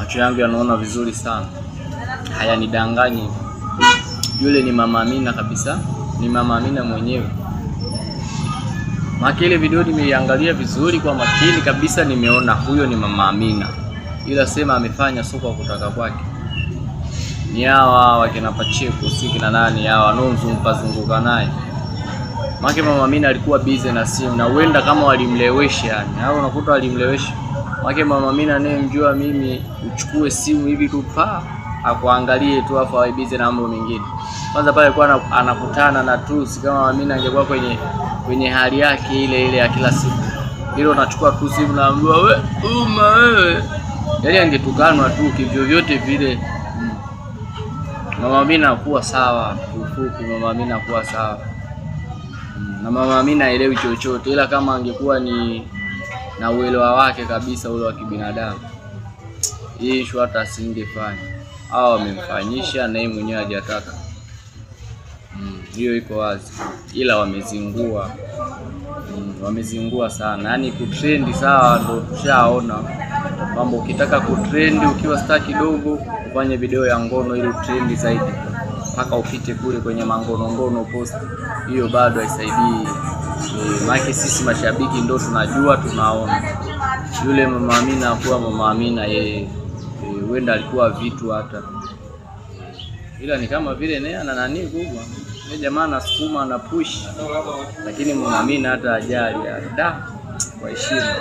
Macho yangu yanaona vizuri sana, hayanidanganyi. Yule ni Mama Amina kabisa, ni Mama Amina mwenyewe. Maana ile video nimeiangalia vizuri kwa makini kabisa, nimeona huyo ni Mama Amina, ila sema amefanya sio kwa kutaka kwake. Ni hawa wakina Pacheco, si kina nani hawa wanaozunguka zunguka naye. Maana Mama Amina alikuwa busy na simu na huenda kama walimlewesha yani. Hao unakuta walimlewesha. Maana Mama Amina anayemjua mimi, uchukue simu hivi tu pa akuangalie tu afu awe busy na mambo mengine. Kwanza pale alikuwa anakutana na tusi. Kama Mama Amina angekuwa kwenye hali yake ile ile ya kila siku, ile unachukua tu simu naambiwa we uma wewe, yaani angetukanwa tu kivyovyote vile. Mama Amina kuwa sawa, kiufupi Mama Amina kuwa sawa. Na Mama Amina haelewi chochote, ila kama angekuwa ni na uelewa wake kabisa ule wa kibinadamu, hii issue hata asingefanya. Hawa wamemfanyisha na yeye mwenyewe hajataka. Hiyo iko wazi, ila wamezingua. Wamezingua sana. Yaani kutrend sawa, ndo tushaona kwamba ukitaka kutrend ukiwa star kidogo ufanye video ya ngono ili utrend zaidi, mpaka upite kule kwenye mangono ngono post, hiyo bado haisaidii. Maana sisi mashabiki ndo tunajua, tunaona. Yule Mama Amina akuwa Mama Amina yeye huenda alikuwa vitu hata, ila ni kama vile naye ana nani kubwa, yeye jamaa anasukuma na push, lakini Mama Amina hata ajali da, kwa heshima.